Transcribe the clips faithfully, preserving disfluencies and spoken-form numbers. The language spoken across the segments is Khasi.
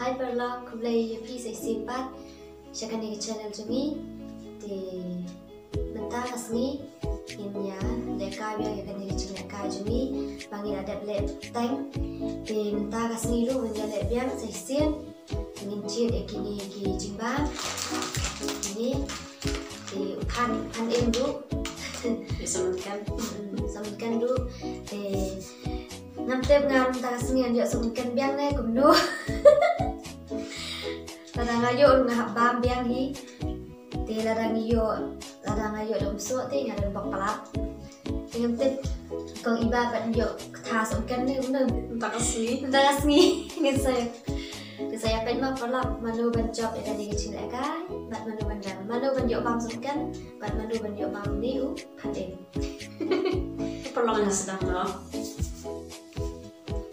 Hi paralok, khublei ïa phi sa shisien pat sha kane ka channel jong ngi. Te mynta ka sngi ngin ïa lehkai biang ïa kane ka jinglehkai jong ngi ba ngi la dep leh teng. Te mynta ka sngi ruh ngin ïa leh biang sa shisien. Ngin jied ïa kine ki jingbam. Kine te u phan, phan im ruh. Ïa samrkhien. Hmm, samrkhien ruh. Te ngam tip nga mynta ka sngi ngan ïoh samrkhien biang ne kumno. Lada nga ïoh ruh nga hap bam biang hi. Te lada ngi ïoh, lada nga ïoh da u mynshuwa te nga don bok palat. Te ngam tip kong Iba pat ïoh kata samrkhien ne kumno. Mynta ka sngi. Mynta ka sngi. Ngin sa ïa, ngin sa ïa peit ma paralok mano ban jop ïa kane ka jinglehkai bad mano ban ïa, mano ban ïoh bam samrkhien bad mano ban ïoh bam ne u phan im. Paralok ngi sdang noh.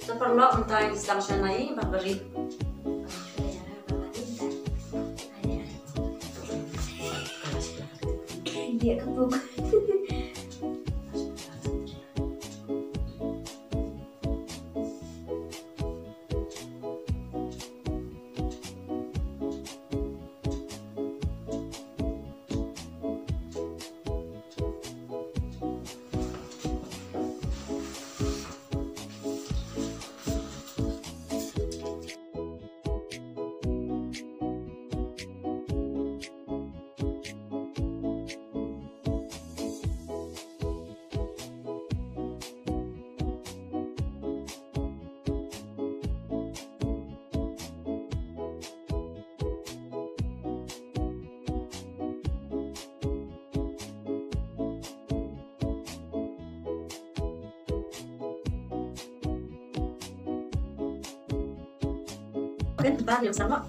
Te paralok mynta ngi sdang shna ïa i Balbari. Dia kepung. Kan kita yang sama.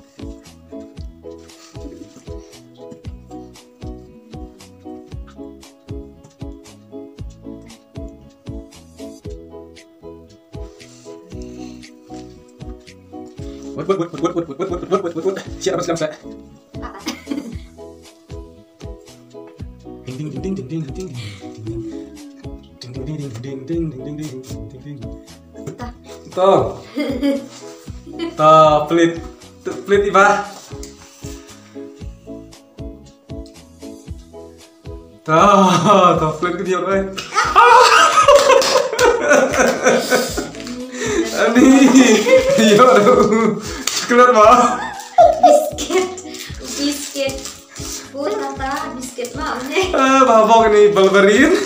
Wait, wait, wait. Siap, siap, siap. Ding, ding, ding, ding. Ding, ding, ding, ding, ding. To. To, pelit. To, pelit Iba. To, to, pelit ke dia, oi. Ani, yo, coklat, ma. Biscuit. Biscuit. Oh, tata, biscuit ma, ne. Ah, ba bok ni Balbarin.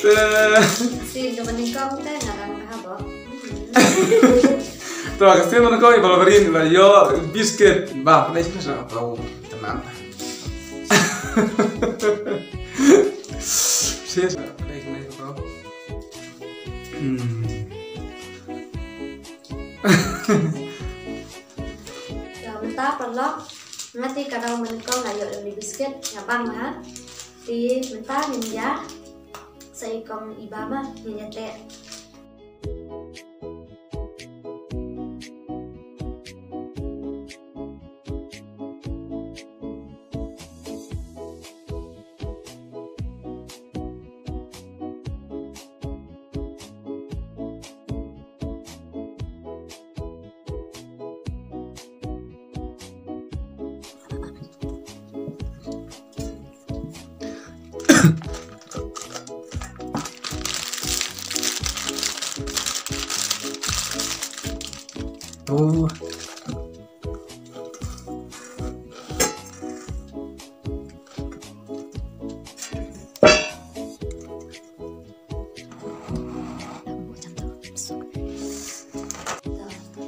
Eh. Sien ka nyngkong te, nga dang ba bok. To, ka sien nyngkong i Balbarin, la ïoh biscuit. Ba, pynai sien sa, bro. Tenang. Sien sa, pynai sien sa, bro. Hmm. Te mynta paralok, nga te ka dang nyngkong nga ïoh da u biscuit, nga bang ha. Te mynta ngin ïa, sa i kong Iba ma, ngin ïa teh. Oh.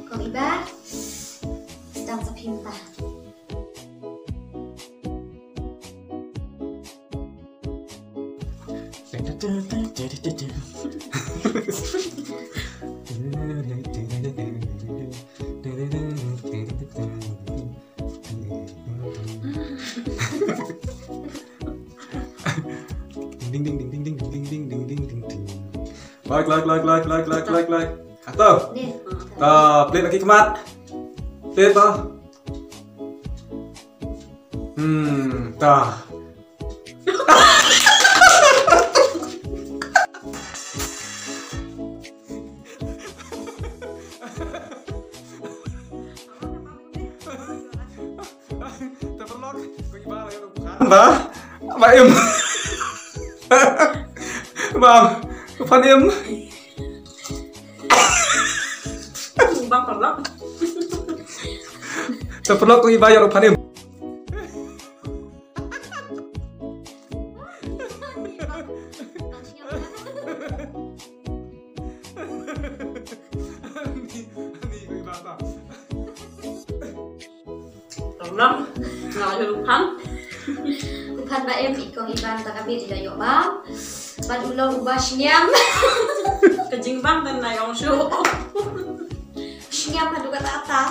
Kong Iba, sdang sa phi mynta. Ding, ding, ding, ding, ding. Like, like, like. Ato. Ni. Ta, pelit lagi kemat. Pelit ta. Hmm, ta. Ba, ba im. Ba, phan im. Bang paralok. Te paralok ko i ba ïoh phan im. Ani, ani ko i ba ta. Tolong, nga ïoh phan. Phan ba em i kong Iban ta ka bit ïa ïoh bam. Bad u long uba sniam. Ka jingbam kan na ïong shu. Sniam haduh kata kata.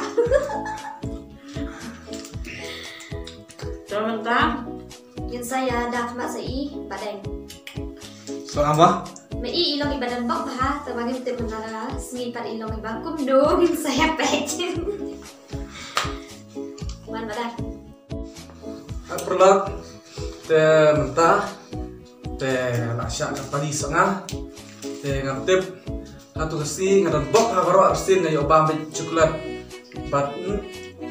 Tolong ta. Yin saya dah mat sa i badeng. So ama? Ma i i long i badeng bok bha ta bangin te menara sngi pat i long i bakum dong saya pek. Wan badan. Hap perlak te mentah te nak syak ka padi sanga te ngam tip. Hatu kasi nga don bok ha baroh arsin nga ïoh bam bit coklat bat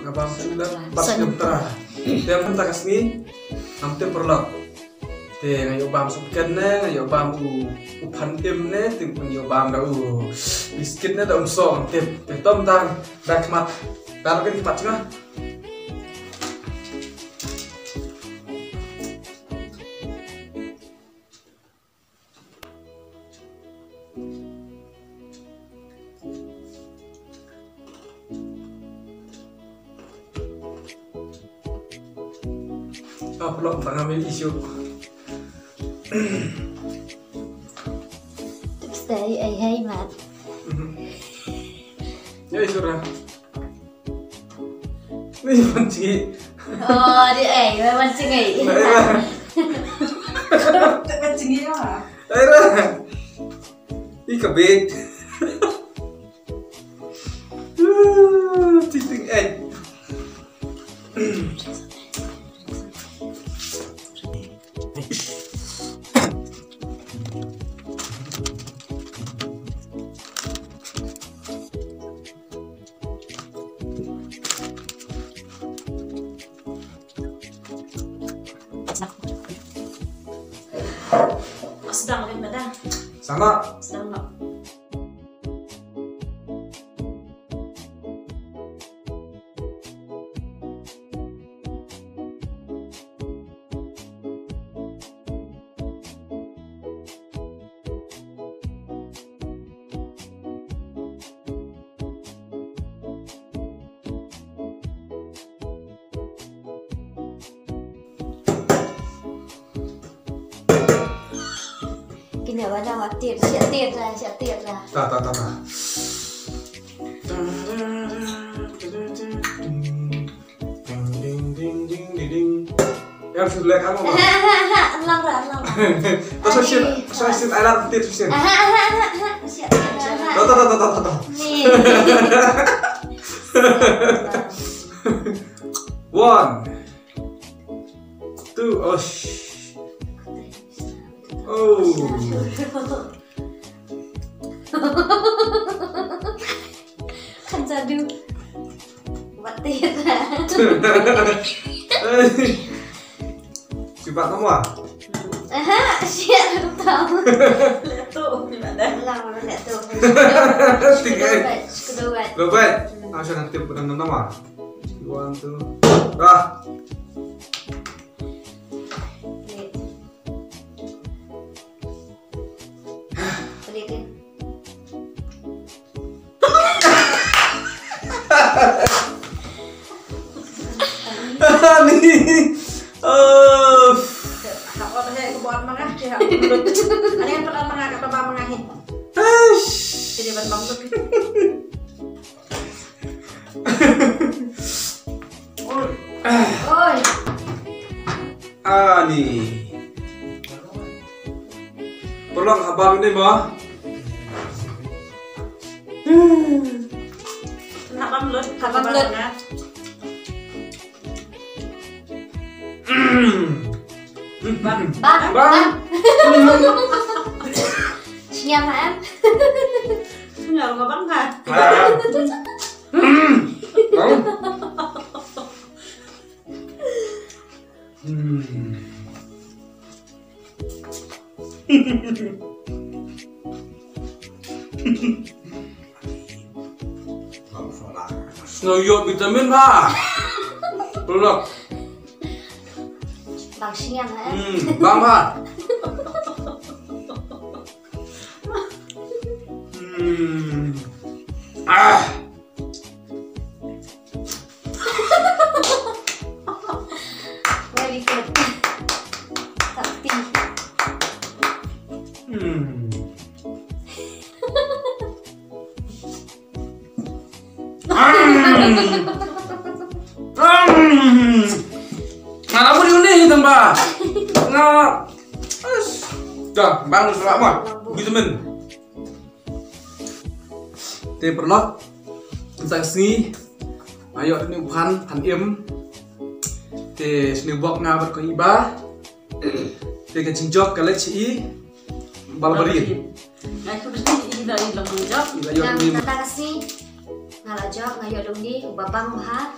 nga bam coklat bat kemtra. Te hap mentah kasi ngam tip perlak. Te nga ïoh bam sopken ne nga ïoh bam u u phan im ne te nga ïoh bam da u biskit ne da um song tip te tom tang da khmat da ken khmat chenga. Ah, pelok tang ambil isu. Stay, ai hai mat. Ya isu ra. Ni pancing. Oh, di ai, pancing ai. Pancing ya. Ai ra. Ika bit. Ting ting eh. Sedang lagi madang. Sama. Sedang no. Kine wala watir, siatir lah, siatir lah. Ta ta ta ta. Ding ding ding ding ding ding. Yang sudah kamu. Lang ra, lang ra. Terus sih, terus sih alat tir sih. Tuh tuh tuh tuh tuh tuh. Nih. One. Two. Oh. Oh. Kan sadu. Batit. Sibat nama? Aha, siap tahu. Letu ni mana? Lang mana letu? Tiga. Kedua. Kedua. Aku akan tip dengan nama. One, two. Dah. Pelit. Pelit dia. Ni. Oh. Hak apa saya ke buat mangah, dia hak mulut. Ada yang pernah mangah, kata bang mangah ni. Eish. Jadi ban bang mulut. Oi. Ani. Tolong habang ni mo. Habang lut, habang lut. Bang, bang, bang. Senyum em? Senyum nggak bang kan? Bang. Hmm. Nga ïoh vitamin bha. Pelok. Bang sing yang eh. Hmm, bang bha. Hmm. Ah. Very good. Tapi Hmm. Nga la mut uni tang ba. Nga. Dah, bang selama. Vitamin. Te paralok. Tang sngi. Ayo ni phan phan im. Te sni bok nga bat ko iba. Te ka jingjok ka lek chi i. Balbari. Nga tu bisi i da i long jok. Ila yo Yang ni. Tata kasi. Nga la jok, nga ïoh lung ni, uba bang bha.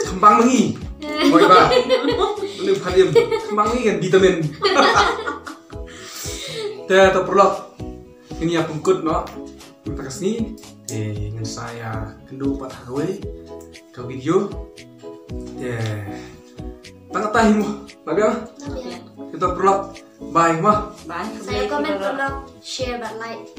Kembang mengi. Boy ba. Ni phan im. Kembang mengi kan vitamin. Te to paralok. Ini ya pengkut no. Tang sngi. Eh, ngan sa ïa kynduh pat ha kawei ka video. Eh, tang kata hi mo. Ba biang. Kita paralok. Bye mo. Bye. Saya komen, paralok, share, bad like.